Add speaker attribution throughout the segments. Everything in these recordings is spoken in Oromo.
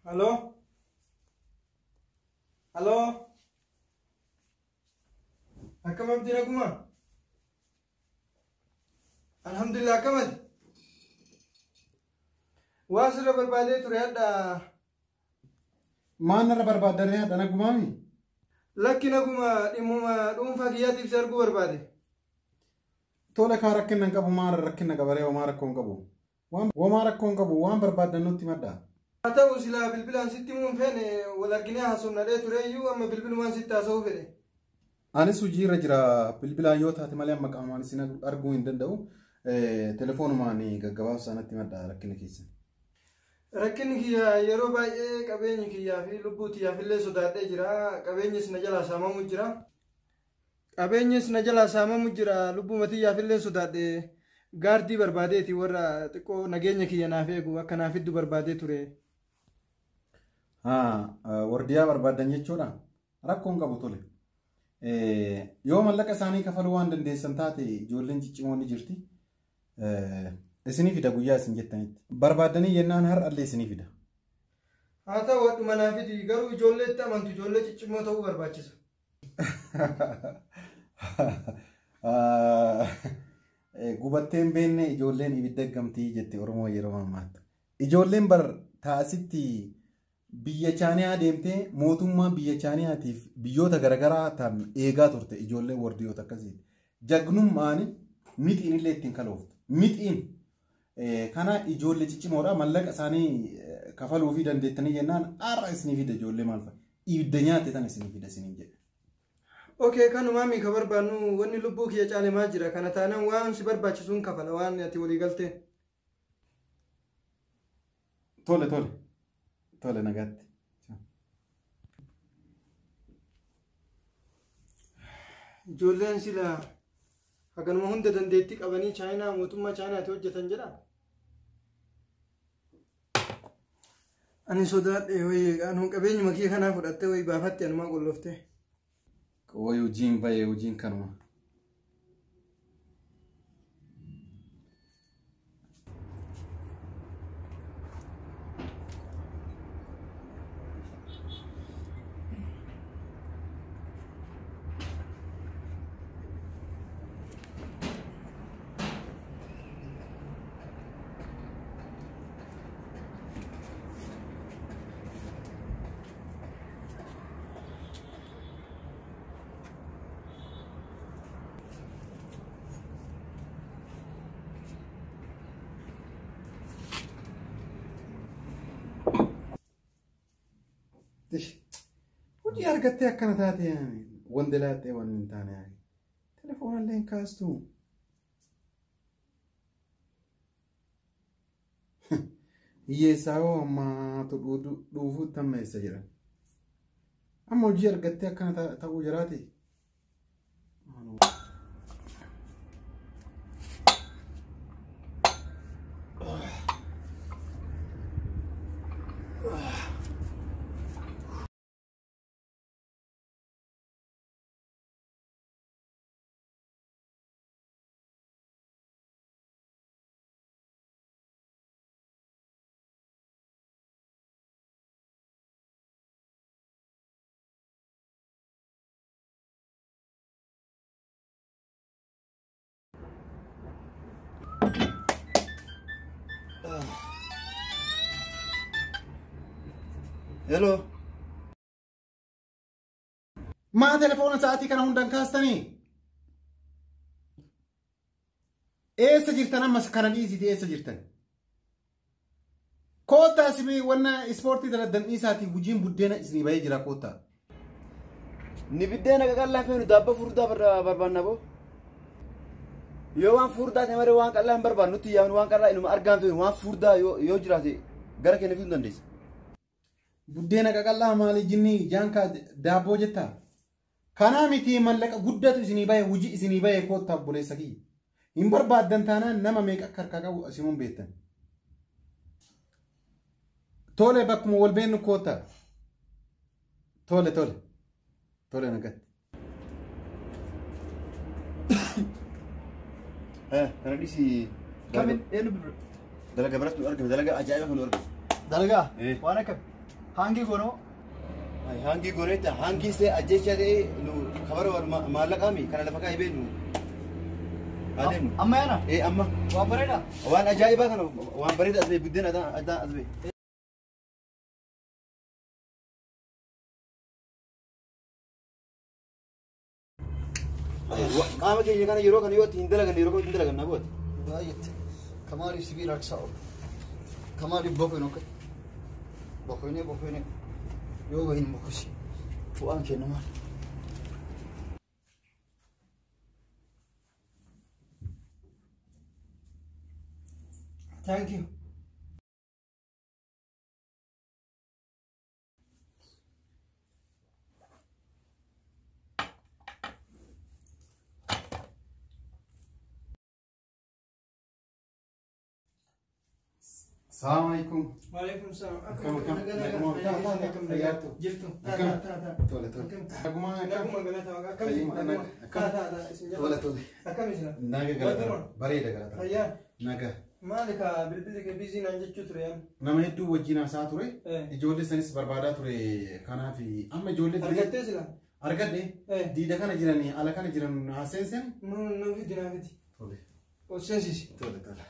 Speaker 1: Haloo? Haloo? Akkam abdii naguma? Alhamdulillah akkamati? Waa sirra barbaadee ture hadha.
Speaker 2: Maal narra barbaaddarree hadha nagumaami?
Speaker 1: Lakki naguma dhimmuma dhuunfaa kiyyaatiif si arguu barbaade.
Speaker 2: Tole kaa rakkina hin qabu maal rakkina qabaree homaa rakkoo hin qabu. Homaa rakkoo hin qabu waan barbaaddan nutti madda.
Speaker 1: Haa ta'u silaa bilbilaan sitti himuu hin feene wal arginee haasofnadhee ture iyyuu amma bilbilumaan sitti haasa'uu fedhe.
Speaker 2: Anis hojii irra jira bilbilaan yoo taate malee amma qaamaan isin arguu hin danda'u. Telefoonumaan gaggabaabsaa natti madda rakkina keessan.
Speaker 1: Rakkinni kiyya yeroo baay'ee qabeenyi kiyyaa fi lubbuu tiyyaaf illee sodaadhee jira. Qabeenyis na jalaa saamamu jira. Qabeenyis na jalaa saamamu jira. Lubbuma tiyyaaf illee sodaadhe gaardii barbaadeeti warra xiqqoo nageenya kiyya naaf eegu akka naaf fiddu barbaadee ture.
Speaker 2: Wardiyaa barbaaddan jechuudha. Rakkoon qabu tole. Yoo mallaqa isaanii kafaluu waan dandeessan taate ijoolleen ciccimoon ni jirti. Isinii fida guyyaa isin jettanitti. Barbaaddanii yennaan har'allee isinii fida.
Speaker 1: Haa ta'u wadhuma naaf fidi garuu ijoollee itti amantu ijoollee ciccimoo ta'uu barbaachisa.
Speaker 2: Gubattee hin beekne ijoolleen ibidda gamtii jette Oromoo yeroo ammaatti. Ijoolleen bar taasitti biyya Chaaniyaa deemtee mootummaa biyya Chaaniyaatiif biyyoota garaagaraa ta'an eegaa turte ijoolleen wardiyoota akkasii. Jagnummaan mixiin illee ittiin kalooftu. Mixiin kana ijoollee ciccimoodha mallaqa isaanii kafaluu fi dandeettanii jennaan har'a isinii fida ijoollee maal fa'a. Ibidda nyaatte tan isinii fida isiniin jedhe.
Speaker 1: Okay, kanumaa mi ka barbaannu wanni lubbuu kiyya caalemaa jira. Kana taanaan waan si barbaachisuun kafala waan ati walii galtee.
Speaker 2: Tole tole. Tole nagaatti.
Speaker 1: Ijoolleen sila haganuma hunda dandeettii qabanii Chaayinaa mootummaa Chaayinaatti hojjetan jedha. Ani sodaadhe wayii anuun qabeenyuma kiyya kanaa fudhattee wayii baafatte anumaa qolloftee.
Speaker 2: Wayi hojiin bahee hojiin kanuma. Hojii argattee akkana taate wanti laattee waan hin taane telefoonallee hin kaastu. Hiyyeessaa hoo ammaatu dhuufuutti ammeessa jedhan. Amma hojii argattee akkana ta'uu jiraate.
Speaker 3: Hello.
Speaker 2: Maa telefoona sa'aatii kana hundaan kaastanii? Eessa jirtan ammas kana dhiisite eessa jirtan? Koottaa simii wanna ispoortii daladdan dhiisaatii hojiin buddeena isinii bahee jira koottaa.
Speaker 3: Ni biddeena qaqallaa feenu daabboo furdaa barbaanna boo. Yoo waan furdaa ta'e malee waan qal'aa hin barbaannu nutti yaamnu waan qal'aa inuma argaan feenu waan furdaa yoo jiraate gara keenya fiduu dandeessa.
Speaker 2: Buddeena qaqallaa maali jinni jaankaa daabboo jettaa? Kanaa miti mallaqa guddatu isinii bahe hojii isinii bahe koottaa obboleessa kiyya. Hin barbaaddan taanaan nama meeqa akka harkaa qabu asimuun beektan. Tole bakkuma wal beennu koottaa. Tole tole. Tole nagatti.
Speaker 3: Kana dhiisi.
Speaker 1: Kamin eenyu bilbila?
Speaker 3: Dalaga biratti nu argame dalaga ajaa'iba kan nu argame.
Speaker 1: Dalagaa? Waan akkam? Hangii goonoo.
Speaker 3: Hangii gooneetta hangii see ajjeechaa ta'ee nu kabara maallaqaami kana lafa kaa'ee beeknu. Adeemnu.
Speaker 1: Amma yaana.
Speaker 3: Ee amma.
Speaker 1: Waan bareedaa.
Speaker 3: Waan ajaa'ibaa kana waan bareeda as ba'e buddeen adaan as ba'e. Qaama keenya kana yeroo kana yoo itti hin dalaganne yeroo hin dalaganna booti.
Speaker 1: Baay'eetti. Kamaaliif sibiila harkisaa oolu. Kamaaliif bokoon akka. Bokoonee bokoonee. Yoo bahin bokosi. Bu'aan kenna maali? Thank you.
Speaker 2: Salaamu alaikum.
Speaker 1: Waalaikum salaam.
Speaker 2: Akkam akkam. Naguma fayyaattu.
Speaker 1: Jirtu.
Speaker 2: Akkam. Tole tole. Naguma akkam.
Speaker 1: Naguma galata waaqa. Akkam.
Speaker 2: Fayyuma akkam.
Speaker 1: Taa taa taa isin jala.
Speaker 2: Tole tole.
Speaker 1: Akkam isin.
Speaker 2: Naga galata. Bareeda galata.
Speaker 1: Fayyaa.
Speaker 2: Naga.
Speaker 1: Maali ka bilbilli kee biizii naan jechuu ture yaan.
Speaker 2: Nama hedduu wajjin haasaa ture. Ijoollee sanis barbaadaa ture. Kanaaf amma ijoollee
Speaker 1: Argattee sila?
Speaker 2: Argadhe. Diida kana jiran ala kana jiran haaseensen.
Speaker 1: Nu nu fidi naa fidi.
Speaker 2: Tole.
Speaker 1: Ol seensisi.
Speaker 2: Tole tole.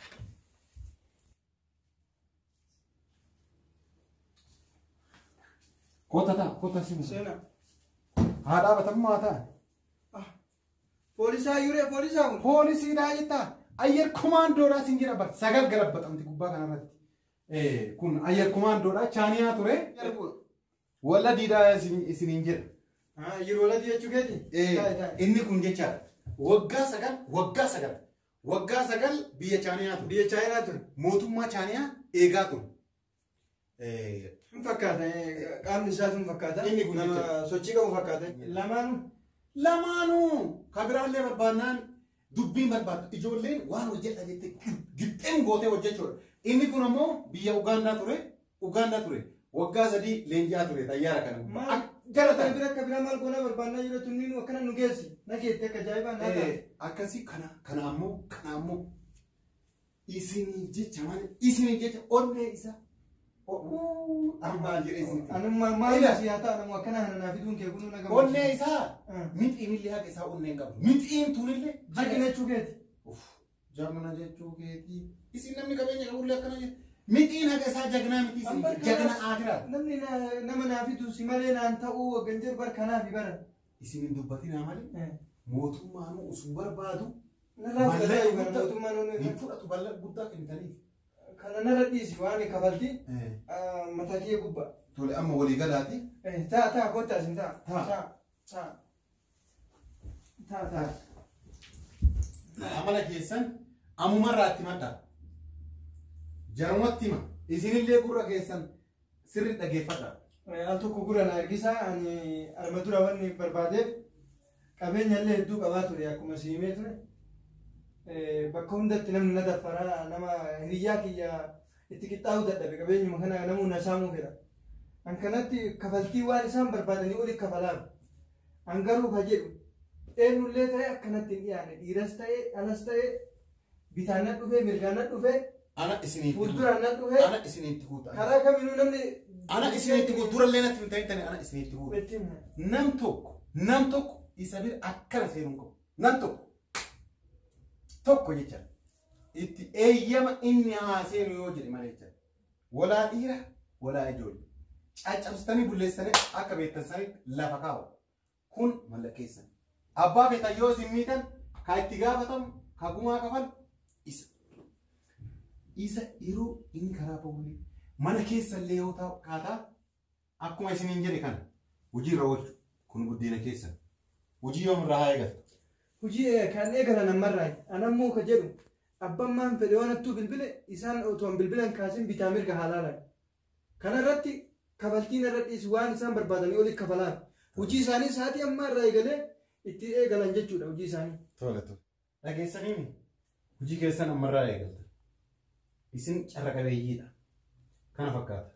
Speaker 2: Kota ta'a kota simu.
Speaker 1: Seenaa.
Speaker 2: Haa dhaabatamuu haa ta'a.
Speaker 1: Poolisaa yuree poolisaa kun.
Speaker 2: Poolisiidhaa jettaa. Ayyar kumaandoodhaa siin jedha bar sagal garabbatamti gubbaa kanarratti. Kun ayyar kumaandoodhaa chaaniyaa ture. Walla diidaa isiniin jedha.
Speaker 1: Yeroo wala jechuu keeti?
Speaker 2: Inni kun jechaadha. Waggaa sagal waggaa sagal waggaa sagal biyya chaaniyaa ture.
Speaker 1: Biyya chaayinaa ture.
Speaker 2: Mootummaa chaaniyaa eegaa ture.
Speaker 1: Hin fakkaata qaamni isaatu hin fakkaata.
Speaker 2: Inni kun
Speaker 1: nama sochii qabu fakkaata. Lamaanuu.
Speaker 2: Lamaanuu kabiraallee barbaannaan dubbiin barbaaddu ijoolleen waan hojjedha jettee gixxeen gootee hojjechuudha. Inni kun ammoo biyya Ugaandaa ture. Ugaandaa ture. Waggaa 3 leenji'aa ture xayyaara kana.
Speaker 1: Maal?
Speaker 2: Gara
Speaker 1: Kana bira akka biraa maal goonaa barbaannaa jiru tunniin akkana nu geessi. Na keetti akka ajaa'ibaa naa ta'a.
Speaker 2: Akkasii kana kana ammoo kana ammoo isiniif jecha malee isiniif jecha onnee isaa ammaa jedhee isinitti.
Speaker 1: Anummaa maal si haa ta'a namu akkana kana naa fiduun kee kunuu na gammachiisa.
Speaker 2: Onnee isaa mixiin illee haqa isaa onnee hin qabu. Mixiin tunillee
Speaker 1: Jagna jechuu keeti.
Speaker 2: Jagna jechuu keeti. Isin namni qabeenya qabullee akkana jedha. Mixiin haqa isaa jagnaa miti isin jagna akiraa.
Speaker 1: Namni nama naa fidu si malee naan ta'uu waggan jedhu bar kanaaf bara.
Speaker 2: Isin hin dubbatinaa malee mootummaanuu osoo barbaadu
Speaker 1: Narraa fudhataa yookaan mootummaan
Speaker 2: hin fudhatu bal'aa guddaa kennitaniif.
Speaker 1: Kana narra dhiisi waan kafalti mataa kee gubbaa.
Speaker 2: Tole amma walii galaati.
Speaker 1: Taa taa kottaa isin taa. Taa taa taa taa.
Speaker 2: Amala keessan ammumarraa itti madda. Jarumatti hima. Isinillee gurra keessan sirri dhaggeeffadha.
Speaker 1: Al tokko gurra na ergisaa ani arma dura wanni barbaadeef qabeenya illee hedduu qabaa ture akkuma si himee ture. Bakka hundatti namni na daffaraa nama hiriyyaa kiyya itti qixxaa'uu dadhabe qabeenyuma kana namuu na saamuu fedha. An kanatti kafaltii waan isaan barbaadanii oli kafalaaf. An garuu ka jedhu eenyullee ta'e akkanatti hin dhiyaanne dhiiras ta'e alas ta'e bitaan na dhufee mirgaan na dhufee
Speaker 2: Ana isinitti
Speaker 1: fuulduraan na dhufee
Speaker 2: ana isinitti guuta.
Speaker 1: karaa kamiinuu namni
Speaker 2: Ana isinitti guuta durallee natti hin ta'in ana isinitti guuta. Nam tokko isa bira akkana seenuu qabu. Nam tokko tokko jecha itti eeyyama inni haa seenu yoo jedhe malee jecha. Walaa dhiira walaa ijoollee. Caccabsitanii bulleessanii akka beektan sanitti lafa kaa'u. Kun mallatteessan. Abbaa feetan yoo isin miitan ka itti gaafatamu ka gumaa kafalu isa. Isa yeroo inni karaa bahulee mana keessallee yoo ta'u kaataa akkuma isiniin jedhe kana hojiirra oolchu kun buddeena keessan. Hojii yoom irraa haa eegaltu?
Speaker 1: Hojii kan eegalan ammarraa anammoo ka jedhu abbaan maan fedhe waan attuu bilbile isaan otoo bilbilan kaasin bitaa mirga haa laalan. Kana irratti kafaltiin irra dhiisu waan isaan barbaadanii oli kafalaan. Hojii isaanii sa'aatii ammaa irraa eegalee itti eegalan jechuudha hojii isaanii.
Speaker 2: Tole tole. Dhageessanii hojii keessan ammarraa eegaltan. Isin carra qabeeyyiidha. Kana fakkaata.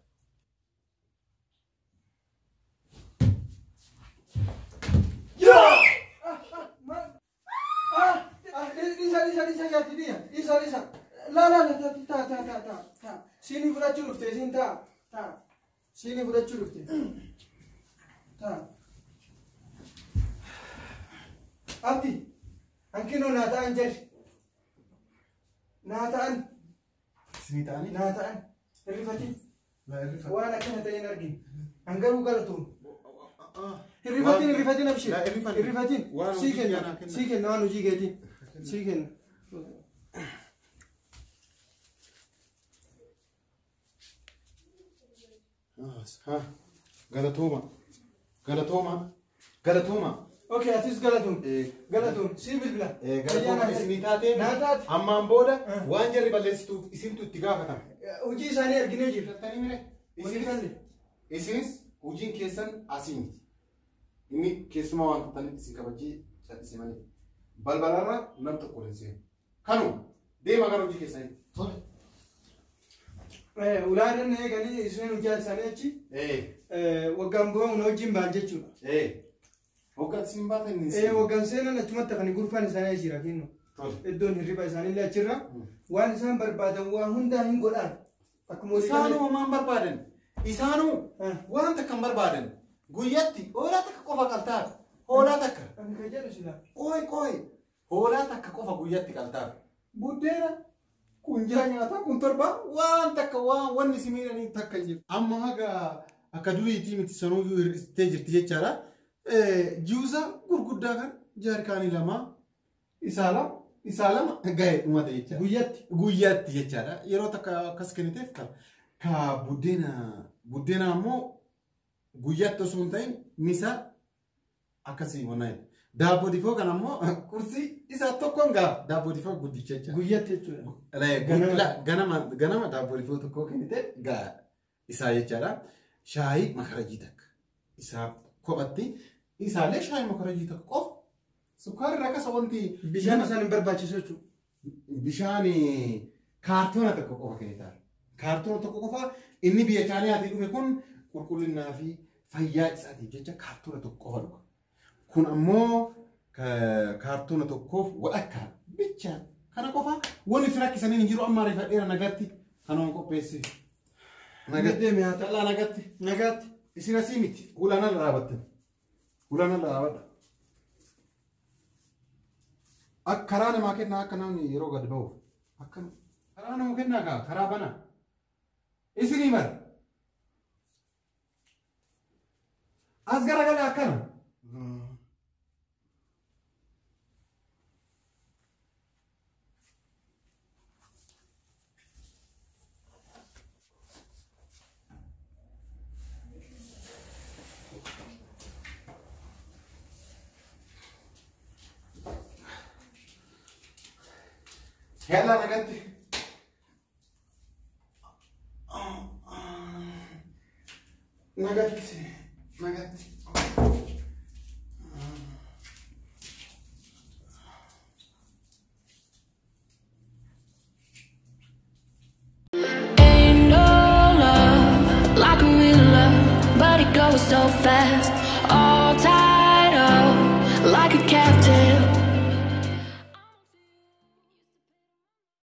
Speaker 1: Dhiisa jaatti dhiya dhiisa dhiisa laa laa taa taa taa taa taa siinii fudhachuu dhufte isiin taa taa Siinii fudhachuu dhufte. Taa. Abdi. Hanqinoo naa ta'an jarri. Naa ta'an.
Speaker 2: Isinii ta'anii?
Speaker 1: Naa ta'an. Hirrifatin.
Speaker 2: Laa hirrifadhu.
Speaker 1: Waan akkana ta'e hin argine. Hangaruu galatoom. Hirrifatin hirrifatin abshir.
Speaker 2: Laa hirrifadhu.
Speaker 1: Hirrifatin.
Speaker 2: Waan
Speaker 1: Sii
Speaker 2: hojii
Speaker 1: kenna.
Speaker 2: naa kenna.
Speaker 1: Sii kenna waan hojii keetii. Sii kenna.
Speaker 2: Galatooma. Galatooma. Galatooma.
Speaker 1: Okay, atis galatoom. Galatoom. Sii bilbila.
Speaker 2: Galatooma isinii taatee
Speaker 1: Naa taate.
Speaker 2: ammaan booda waan jarri balleessituuf isintu itti gaafatama.
Speaker 1: Hojii isaanii arginee jirra.
Speaker 2: Filattanii mire?
Speaker 1: Walii galle.
Speaker 2: Isinis hojiin keessan asii miti. Inni keessumaa waan tattaniif isin kabajee callisee malee. Balbalarra nam tokko hin seenu. Kanuma deema gara hojii keessanitti. Tole.
Speaker 1: Ulaadan eeganii isin hojii isaanii achi waggaan bu'aa hojii wajjin ba'an jechuudha.
Speaker 2: Hoggaa isin baatan hin seenu.
Speaker 1: Waggaan seenan achumatti hafanii gurfaan isaanii jira kennu.
Speaker 2: Tole.
Speaker 1: Iddoon hirriba isaaniillee achirra waan isaan barbaadan waan hundaa hin godhaan. Akkuma walii galee-
Speaker 2: Isaanuu maan barbaadan? Isaanuu waan takka hin barbaadan. Guyyatti hoolaa takka qofa qaltaaf. Hoolaa takka.
Speaker 1: Ani kan jedhu silaa.
Speaker 2: Qooyi qooyi. Hoolaa takka qofa guyyatti qaltaaf. Buddeena kun jaha nyaataa kun torba waan takka waan wanni si miidhanii takka hin jiru. Amma haga akka duriitii miti sanuyyuu hir'istee jirti jechaadha. Juusa gurguddaa kan jaarkaanii lama isaa lama isaa lama ga'e dhumate jechaadha.
Speaker 1: Guyyatti.
Speaker 2: Guyyaatti jechaadha. Yeroo takka akkas kenniteef ka buddeena ammoo guyyaatti osoo hin ta'in misa akkasii wanna jedha. Daabboo difoo kan ammoo qursii isaa tokkoon gaa daabboo difoo guddicha jechaadha.
Speaker 1: Guyyatti jechuudha. Ganama.
Speaker 2: Ganama daabboo difoo tokko kennite gaa isaa jechaadha. Shaayii makarajii takka isaa kophatti isaallee shaayii makarajii takka qofa sukkaarri rakasa wanti
Speaker 1: Bishaan isaan hin barbaachisu jechuudha.
Speaker 2: Bishaan kaartoona tokko qofa kennitaa. Kaartoona tokko qofa inni biyya Chaayinaatii dhufe kun qulqullinnaa fi fayyaa isaatiif jecha kaartoona tokko qofa dhuga. Kun ammoo kaartoona tokkoof walakkaa bicha kana qofa wanni si rakkisanii hin jiru amma ariifadheera nagatti kanuma qopheesse. Nagatti.
Speaker 1: Deemi haa ta'u.
Speaker 2: Callaa nagatti.
Speaker 1: Nagaatti.
Speaker 2: Isin asii miti. Ulaan ala dhaabattan. Ulaan ala dhaabadha. Akka karaa namaa kennaa akka namni yeroo gad ba'uuf. Akka karaa nama kennaa kaa karaa banaa. Isinii mara. As garagala akkana. Yalla nagatti. Nagatti. Nagatti.
Speaker 4: Ain't no love like a real love, but it goes so fast.